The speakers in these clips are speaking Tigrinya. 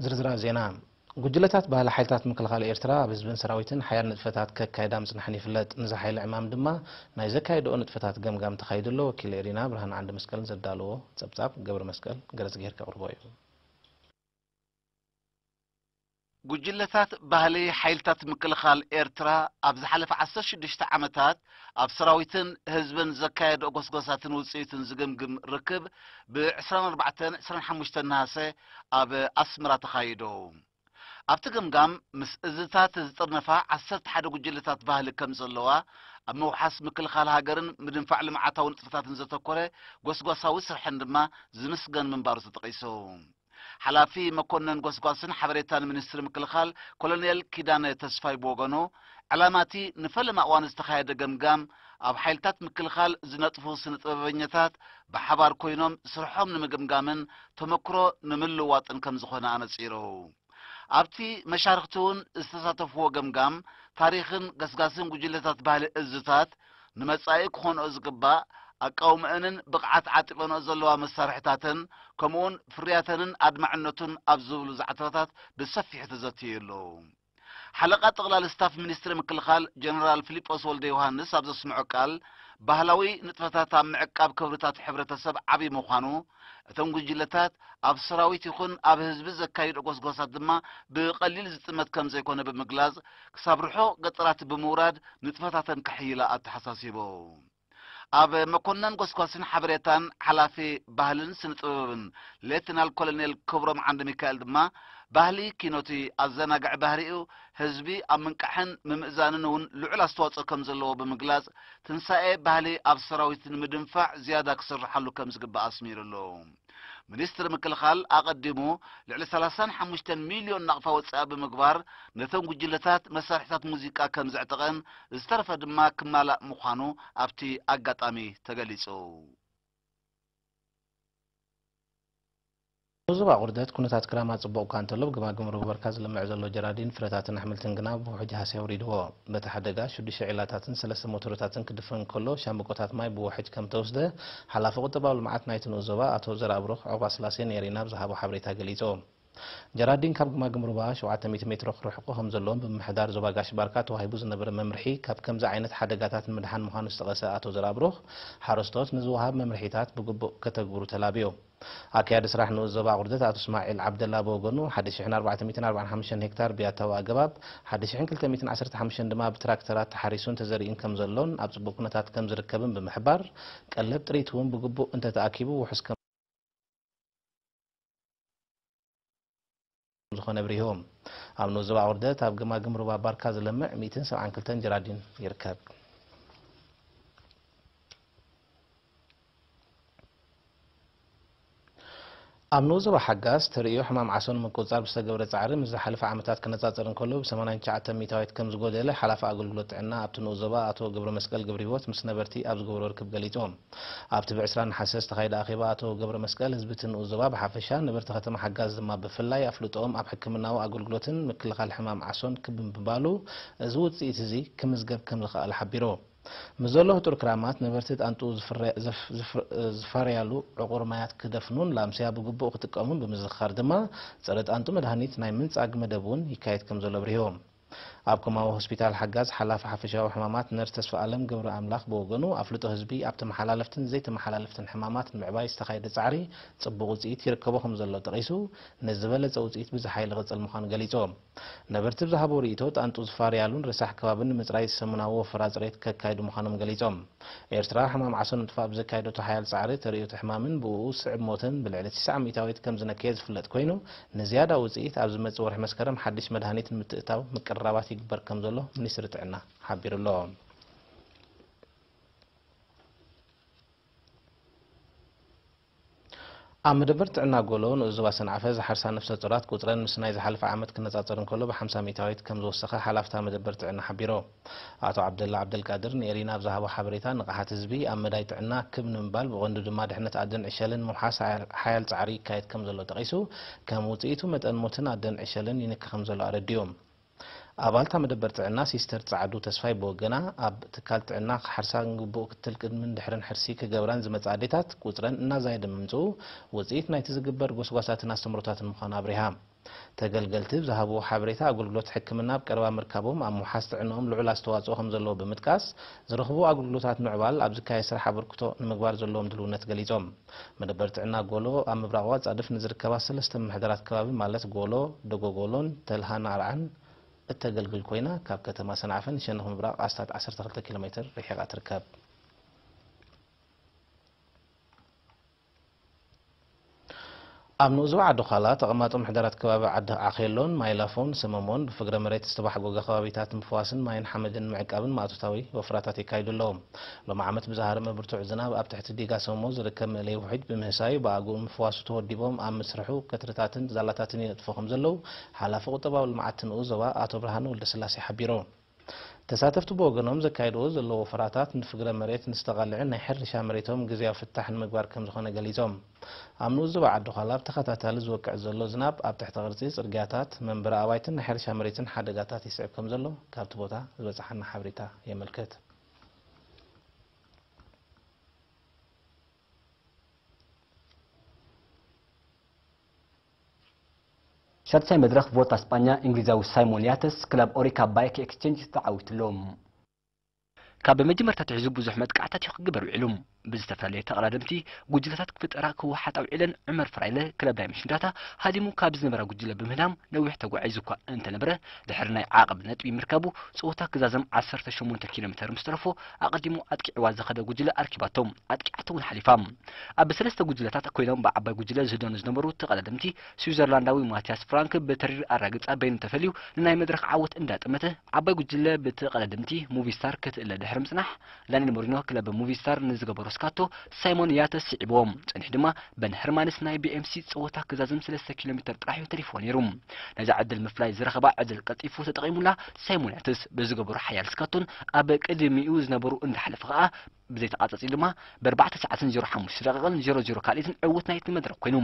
ዝርዝራት ዜና። ጉጅለታት ባህሊ ሓይልታት ምክልኻል ኤርትራ ኣብ ህዝብን ሰራዊትን ሓያል ንጥፈታት ከካይዳ ምጽንሐን ይፍለጥ። ንዚ ሓይሊ ዕማም ድማ ናይ ዘካየድኦ ንጥፈታት ገምጋም ተኻይዱ ኣሎ። ወኪል ኤሪና ብርሃን ዓንዲ መስቀልን ዘዳለዎ ጸብጻብ ገብረ መስቀል ገረጽ ጌር ከቕርቦ እዩ። ጉጅለታት ባህሊ ሓይልታት ምክልኻል ኤርትራ ኣብ ዝሓለፈ ዓሰርተ ሽዱሽተ ዓመታት ኣብ ሰራዊትን ህዝብን ዘካየድኦ ጎስጎሳትን ውጽኢትን ዝግምግም ርክብ ብ ዕስራን ኣርባዕተን ዕስራን ሓሙሽተን ነሃሰ ኣብ ኣስመራ ተኻይዱ። ኣብቲ ገምጋም ምስ እዝታት ዝጥርነፋ ዓሰርተ ሓደ ጉጅለታት ባህሊ ከም ዘለዋ፣ ኣብ ምውሓስ ምክልኻል ሃገርን ምድንፋዕ ልምዓታዊ ንጥፈታትን ዘተኮረ ጎስጓሳዊ ስርሐን ድማ ዝምስገን ምንባሩ ተጠቒሱ። ሓላፊ መኮነን ጎስጓስን ሓበሬታን ሚኒስትሪ ምክልኻል ኮሎኔል ኪዳነ ተስፋይ ብወገኑ፣ ዕላማ እቲ ንፈለማ እዋን ዝተኻየደ ገምጋም፣ ኣብ ሓይልታት ምክልኻል ዝነጥፉ ስነ ጥበበኛታት ብሓባር ኮይኖም ስርሖም ንምግምጋምን ተመክሮ ንምልዋጥን ከም ዝኾነ ኣነጺሩ። ኣብቲ መሻርኽቲ እውን ዝተሳተፍዎ ገምጋም፣ ታሪኽን ገስጋስን ጉጅለታት ባህሊ እዝታት ንመጻኢ ክኾንኦ ዝግባእ ኣቃውምአንን ብቕዓት ዓጢቐንኦ ዘለዋ መሳርሕታተን፣ ከምኡውን ፍርያተንን ኣድማዕነቱን ኣብ ዝብሉ ዛዕታታት ብሰፊሑ ተዘትዩ ኣሎ። ሓለቓ ጠቕላሊ ስታፍ ሚኒስትሪ ምክልኻል ጀነራል ፊሊጶስ ወልደ ዮሃንስ ኣብ ዘስምዖ ቃል፣ ባህላዊ ንጥፈታት ኣብ ምዕቃብ ክብርታት ሕብረተሰብ ዓብዪ ምዃኑ፣ እቶም ጉጅለታት ኣብ ሰራዊት ይኹን ኣብ ህዝቢ ዘካይዶ ጎስጓሳት ድማ ብቐሊል ዝጥመት ከም ዘይኮነ ብምግላጽ፣ ክሳብ ርሑቕ ገጠራት ብምውራድ ንጥፈታተን ከሕይላ ኣተሓሳሲቡ። ኣብ መኮነን ጎስጓስን ሓበሬታን ሓላፊ ባህልን ስነ ጥበብን ሌትናል ኮሎኔል ክብሮም ዓንደ ሚካኤል ድማ፣ ባህሊ ኪኖቲ ኣዘናጋዒ ባህሪኡ ህዝቢ ኣብ ምንቃሕን ምምእዛንን እውን ልዑል ኣስተዋጽኦ ከም ዘለዎ ብምግላጽ፣ ትንሳኤ ባህሊ ኣብ ሰራዊት ንምድንፋዕ ዝያዳ ክስርሓሉ ከም ዝግባእ ኣስሚሩ ኣሎ። ሚኒስትሪ ምክልኻል ኣቐዲሙ ልዕሊ ሰላሳን ሓሙሽተን ሚልዮን ናቕፋ ወጻኢ ብምግባር ነተን ጉጅለታት መሳርሕታት ሙዚቃ ከም ዘዕጠቐን ዝተረፈ ድማ ክማላእ ምዃኑ ኣብቲ ኣጋጣሚ ተገሊጹ። ንዞባ ቁርደት ኩነታት ክራማት ጽቡቕ እኳ እንተሎ፣ ብገማግም ሩባ ባርካ ዝለምዕ ዘሎ ጀራዲን ፍረታትን ኣሕምልትን ግና ብውሑጅ ሃስያ ኣውሪድዎ። በቲ ሓደጋ ሽዱሽተ ዒላታትን ሰለስተ ሞተርታትን ክድፈን ከሎ፣ ሻምብቆታት ማይ ብውሕጅ ከም ተወስደ ሓላፊ ቁጠባዊ ልምዓት ናይቲ ንኡስ ዞባ ኣቶ ዘርኣብሩኽ ዑቕባስላሴ ንኤሪና ብዝሃቦ ሓበሬታ ገሊጹ። ጀራዲን ካብ ገማግም ሩባ ሸውዓተ ሚእቲ ሜትሮ ክርሕቁ ከም ዘለዎም ብምምሕዳር ዞባ ጋሽ ባርካ ተዋሂቡ ዝነበረ መምርሒ ካብ ከምዚ ዓይነት ሓደጋታት ንምድሓን ምዃኑ ዝጠቐሰ ኣቶ ዘርኣብሩኽ፣ ሓረስቶት ንዝወሃብ መምርሒታት ብግቡእ ከተግብሩ ተላብዩ። ኣካያዲ ስራሕ ንኡስ ዞባ ቁርደት ኣቶ እስማዒል ዓብደላ ብወገኑ፣ ሓደ ሽሕን ኣርባዕተ ሚእትን ኣርባዓን ሓሙሽተን ሄክታር ብያታዊ ኣገባብ፣ ሓደ ሽሕን ክልተ ሚእትን ዓሰርተ ሓሙሽተን ድማ ብትራክተራት ተሓሪሱን ተዘሪኡን ከም ዘሎን ኣብ ጽቡቕ ኩነታት ከም ዝርከብን ብምሕባር፣ ቀለብ ጥሪት እውን ብግቡእ እንተተኣኪቡ ውሑስ ከም ዝኾነ ኣብሪሁ። ኣብ ንኡስ ዞባ ቁርደት ኣብ ገማግም ሩባ ባርካ ዝለምዕ ሚእትን ሰብዓን ክልተን ጀራዲን ይርከብ። ኣብ ንኡስ ዞባ ሓጋዝ ተርእዮ ሕማም ዓሶ ንምቁጽጻር ብዝተገብረ ጻዕሪ ምስ ዝሓለፈ ዓመታት ክነጻጸር እንከሎ ብ ሰማንያን ትሽዓተን ሚእታዊት ከም ዝጎደለ ሓላፊ ኣገልግሎት ጥዕና ኣብቲ ንኡስ ዞባ ኣቶ ገብረመስቀል ገብረሂወት ምስ ነበርቲ ኣብ ዝገበሮ ርክብ ገሊጹ። ኣብቲ ብ ዕስራ ነሓሰ ዝተኻየደ ኣኼባ ኣቶ ገብረመስቀል ህዝቢ እቲ ንኡስ ዞባ ብሓፈሻ ነበርቲ ከተማ ሓጋዝ ድማ ብፍላይ ኣፍልጦኦም ኣብ ሕክምናዊ ኣገልግሎትን ምክልኻል ሕማም ዓሶን ክብ ብምባሉ እዚ ውጽኢት እዚ ክምዝገብ ከም ዝኸኣለ ሓቢሩ። ምስ ዘሎ ህጡር ክራማት ነበርቲ ጣንጡ ዝፍረ- ዝፍ- ዝፍ- ዝፈርያሉ ዕቑር ማያት ክደፍኑን ላምስያ ብግቡእ ክጥቀሙን ብምዝኽኻር ድማ ጸረ ጣንጡ መድሃኒት ናይ ምንጻግ መደብ እውን ይካየድ ከም ዘሎ ኣብሪሁ። ኣብ ኮማዊ ሆስፒታል ሓጋዝ ሓላፊ ሓፈሻዊ ሕማማት ነርስ ተስፋ ኣለም ገብረ ኣምላኽ ብወገኑ ኣፍልጦ ህዝቢ ኣብ ተመሓላለፍትን ዘይተመሓላለፍትን ሕማማት ንምዕባይ ዝተኻየደ ጻዕሪ ጽቡቕ ውጽኢት ይርከቦ ከም ዘሎ ጠቒሱ ንዝበለጸ ውጽኢት ብዝሓይሊ ክቕጽል ምዃኑ ገሊጹ። ነበርቲ ብዝሃቦ ርእይቶ ጣንጡ ዝፋርያሉን ረሳሕ ከባብን ንምጽራይ ሰሙናዊ ወፈራ ጽሬት ከካይዱ ምዃኖም ገሊጾም። ኤርትራ ሕማም ዓሶ ንምጥፋእ ብዘካየደቶ ሓያል ጻዕሪ ተርእዮቶ ሕማምን ብእኡ ዝስዕብ ሞትን ብልዕሊ ትስዓ ሚእታዊት ከም ዝነከየ ዝፍለጥ ኮይኑ ንዝያዳ ውጽኢት ኣብ ዝመጽእ ወርሒ መስከረም ሓድሽ መድሃኒት ንምትእታው ምቅርራባት ይግበር ከም ዘሎ ሚኒስትሪ ጥዕና ሓቢሩ ኣሎ። ኣብ መደበር ጥዕና ጎሎ ንኡስ ዞባ ሰንዓፈ ዝሓርሳ ነፍሰ ጡራት ቁጽረን ምስ ናይ ዝሓለፈ ዓመት ክነጻጸር እንከሎ ብሓምሳ ሚእታዊት ከም ዝወሰኸ ሓላፍታ መደበር ጥዕና ሓቢሩ። ኣቶ ዓብደላ ዓብደልቃድር ንኤሪና ኣብ ዝሃቦ ሓበሬታ ንቕሓት ህዝቢ ኣብ መዳይ ጥዕና ክብ ንምባል ብቐንዱ ድማ ድሕነት ኣደን ዕሸልን ምውሓስ ሓያል ጻዕሪ ይካየድ ከም ዘሎ ጠቒሱ ከም ውጽኢቱ መጠን ሞትን ኣደን ዕሸልን ይንኪ ከም ዘሎ ኣረዲኡ። ኣባልታ መደበር ጥዕና ሲስተር ጸዓዱ ተስፋይ ብወገና፣ ኣብ ትካል ጥዕና ክሓርሳ ግቡእ ክትትል ቅድምን ድሕርን ሕርሲ ክገብራን ዝመጻ ኣዴታት ቁጽረን እናዛየደ ምምጽኡ ውጽኢት ናይቲ ዝግበር ጎስጓሳትን ኣስተምሮታትን ምዃኑ ኣብሪሃ። ተገልገልቲ ብዝሃብዎ ሓበሬታ ኣገልግሎት ሕክምና ኣብ ቀረባ ምርካቦም ኣብ ምውሓስ ጥዕንኦም ልዑል ኣስተዋጽኦ ከም ዘለዎ ብምጥቃስ፣ ዝረኽቡ ኣገልግሎታት ምዕባል ኣብ ዝካየድ ስራሕ ኣበርክቶ ንምግባር ዘለዎም ድልውነት ገሊጾም። መደበር ጥዕና ጎሎ ኣብ ምብራቕ ኣጻድፍ ንዝርከባ ሰለስተ ምሕደራት ከባቢ ማለት ጎሎ፣ ደጎጎሎን ተልሃን ኣርዓን እተገልግል ኮይና፣ ካብ ከተማ ሰንዓፈ ንሸነኽ ምብራቕ ኣስታት ዓሰርተ ክልተ ኪሎ ሜትር ርሒቓ ትርከብ። ኣብ ንኡዝ ዓዲ ዃላ ተቐማጦ ምሕደራት ከባቢ ዓዲ ዓኼሎን ማይላፎን ሰመሞን ብፍግረ መሬት ዝተባሕጎገ ከባቢታት ምፍዋስን ማይን ሓመድን ምዕቃብን ማእቶታዊ ወፍራታት የካይዱ ኣለዉ። ሎም ዓመት ብዝሃረመ ብርቱዕ ዝናብ ኣብ ትሕቲ ዲጋ ሰመሞ ዝርከብ መእለይ ውሒድ ብምህሳዩ ብኣግኡ ምፍዋሱ ተወዲቦም ኣብ ምስርሑ ከትርታትን ዛላታትን ይነጥፉ ከም ዘለዉ ሓላፊ ቁጠባዊ ልምዓት ንኡዝ ዞባ ኣቶ ብርሃኑ ወልደስላሴ ሓቢሩ። ተሳተፍቲ ብወገኖም ዘካይድዎ ዘለዉ ወፈራታት ንፍግረ መሬት ንዝተቓልዕን ናይ ሕርሻ መሬቶም ግዜያዊ ፍታሕ ንምግባር ከም ዝኾነ ገሊጾም። ኣብ ንኡዝ ዞባ ዓዲ ዃላ ብተኸታታሊ ዝወቅዕ ዘሎ ዝናብ ኣብ ትሕቲ ቅርጺ ጽርግያታት፣ መንበሪ ኣባይትን ናይ ሕርሻ መሬትን ሓደጋታት ይስዕብ ከም ዘሎ ካብቲ ቦታ ዝበጽሓና ሓበሬታ የመልክት። ሻድሻይ መድረኽ ቮልታ ስጳኛ እንግሊዛዊ ሳይሞን ያተስ ክለብ ኦሪካ ባይክ ኤክስቼንጅ ተዓዊትሎም። ካብ መጀመርታ ኣትሒዙ ብዙሕ መጥቃዕታት እዩ ክግበር ውዒሉ። ብዝተፈላለየ ተቐዳደምቲ ጉጅለታት ክፍጠራ ክወሓጣ ውዒለን ዑመር ፍራይለ ክለብ ዳይመንሽን ዳታ ሃዲሙ ካብ ዝነበራ ጉጅለ ብምህዳም ነዊሕ ተጓዒዙ እኳ እንተነበረ ድሕሪ ናይ ዓቐብ ነጥቢ ምርካቡ ጸወታ ክዛዘም ዓሰርተ ሸሞንተ ኪሎ ሜተር ምስ ተረፎ ኣቐዲሙ ኣጥቂዕዋ ዝኸደ ጉጅለ ኣርኪባቶ ኣጥቂዓቶ እውን ሓሊፋ። ኣብ ሰለስተ ጉጅለታት ኮይኖም ብዓባይ ጉጅለ ዝህደኑ ዝነበሩ ተቐዳደምቲ ስዊዘርላንዳዊ ማቲያስ ፍራንክ ብተሪር ኣራግጻ በይኑ ተፈልዩ ንናይ መድረኽ ዓወት እንዳጠመተ ዓባይ ጉጅለ ብተቐዳደምቲ ሙቪስታር ክትእለ ድሕሪ ምጽናሕ ላኒል ሞሪኖ ክለብ ሙቪስታር ንዝገበሮ ስካቶ ሳይሞን ያተስ ስዒብዎ። ጸኒሑ ድማ በን ሄርማንስ ናይ ቢኤምሲ ጸወታ ክዛዝም ሰለስተ ኪሎ ሜተር ጥራሕ እዩ ተሪፍዎ ነይሩ። ነዛ ዕድል ምፍላይ ዝረኸባ ዕድል ቀልጢፉ ተጠቒሙላ ሳይሞን ያተስ ብዝገበሮ ሓያል ስካቶን ኣብ ቅድሚኡ ዝነበሩ እንዳሓለፈ ከኣ ብዘይተቓጸጺ ድማ ብኣርባዕተ ሰዓትን ዜሮ ሓሙሽተ ደቂቕን ዜሮ ዜሮ ካልኢትን ዕውት ናይቲ መድረኽ ኮይኑ።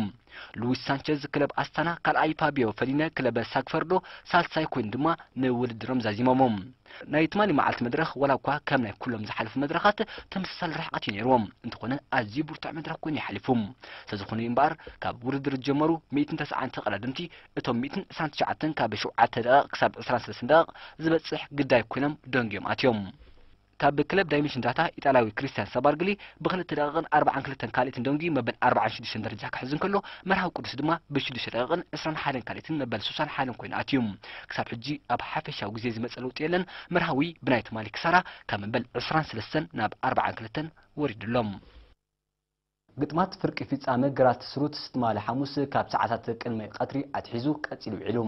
ሉዊስ ሳንቸዝ ክለብ ኣስታና ካልኣይ፣ ፋቢዮ ፈሊነ ክለብ ሳግፈርዶ ሳልሳይ ኮይኑ ድማ ንውድድሮም ዛዚሞሞ። ናይ ትማሊ መዓልቲ መድረኽ ዋላ እኳ ከም ናይ ኩሎም ዝሓለፉ መድረኻት ተመሳሳሊ ርሕቐት እዩ ነይርዎም፣ እንተኾነ ኣዝዩ ብርቱዕ መድረኽ ኮይኑ ይሓሊፉ። ስለዝኾነ እዩ እምበኣር ካብ ውድድር ዝጀመሩ ሚእትን ተስዓን ተቐዳደምቲ እቶም ሚእትን ዕስራን ትሽዓተን ካብ ሸውዓተ ደቂቕ ክሳብ ዕስራን ሰለስተን ደቂቕ ዝበጽሕ ግዳይ ኮይኖም ደንጊዮም ኣትዮም። ካብ ክለብ ዳይመንሽን ዳታ ኢጣልያዊ ክሪስቲያን ሳባርግሊ ብክልተ ደቂቕን ኣርባዓን ክልተን ካልኢትን ደንጊ መበል ኣርባዓን ሽዱሽተን ደረጃ ክሕዝ እንከሎ፣ መርሃዊ ቅዱስ ድማ ብሽዱሽተ ደቂቕን ዕስራን ሓደን ካልኢትን መበል ስሳን ሓደን ኮይኑ ኣትዩ። ክሳብ ሕጂ ኣብ ሓፈሻዊ ግዜ ዝመጸ ለውጢ የለን። መርሃዊ ብናይ ትማሊ ክሳራ ካብ መበል ዕስራን ሰለስተን ናብ ኣርባዓን ክልተን ወሪዱ ኣሎ። ግጥማት ፍርቂ ፍጻመ ግራስሩትስ ትማሊ ሓሙስ ካብ ሰዓታት ቅድሚ ቀትሪ ኣትሒዙ ቀጺሉ ውዒሉ።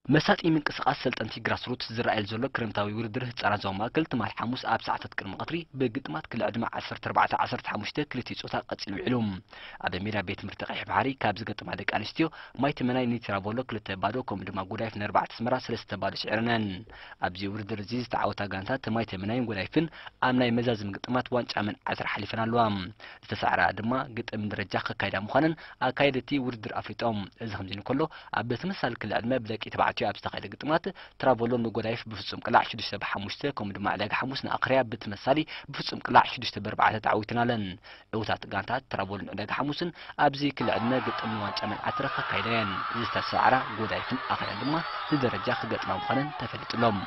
መሳጢ ምንቅስቓስ ሰልጠንቲ ግራስሩትስ ዝረኣየሉ ዘሎ ክረምታዊ ውድድር ህጻናት ዞባ ማእከል ትማሊ ሓሙስ ኣብ ሰዓታት ቅድሚ ቀትሪ ብግጥማት ክሊ ዕድመ ዓሰርተ ኣርባዕተ ዓሰርተ ሓሙሽተ ክልቲኡ ጾታ ቀጺሉ ውዒሉ። ኣብ ሜዳ ቤት ትምህርቲ ቀይሕ ባሕሪ ካብ ዝገጥማ ደቂ ኣንስትዮ ማይ ተመናይ ንቲራቮሎ ክልተ ባዶ ከምኡ ድማ ጉዳይፍ ነርባዕተ ኣስመራ ሰለስተ ባዶ ስዒረነን። ኣብዚ ውድድር እዚ ዝተዓወታ ጋንታት ማይ ተመናይን ጉዳይፍን ኣብ ናይ መዛዝም ግጥማት ዋንጫ መን ዓስር ሓሊፈን ኣለዋ። ዝተሳዕራ ድማ ግጥም ደረጃ ከካይዳ ምዃነን ኣካየድቲ ውድድር ኣፍሊጦም። እዚ ከምዚ ኢሉ ከሎ፣ ኣብ ተመሳሳሊ ክሊ ዕድመ ብደቂ ተባዕትዮ ኣብ ዝተኻየደ ግጥማት ትራቮሎ ንጎዳይፍ ብፍጹም ቅላዕ ሽዱሽተ ብሓሙሽተ ከምኡ ድማ ዕዳጋ ሓሙስ ንኣኽርያ ብተመሳሳሊ ብፍጹም ቅላዕ ሽዱሽተ ብኣርባዕተ ተዓዊተናለን። ዕውታት ጋንታት ትራቮሎን ዕዳጋ ሓሙስን ኣብዚ ክሊ ዕድመ ግጥም ንዋንጫ መን ዓስር ከካይዳ እየን። ዝተሳዕራ ጎዳይፍን ኣኽርያን ድማ ንደረጃ ክገጥማ ምዃነን ተፈሊጡሎም።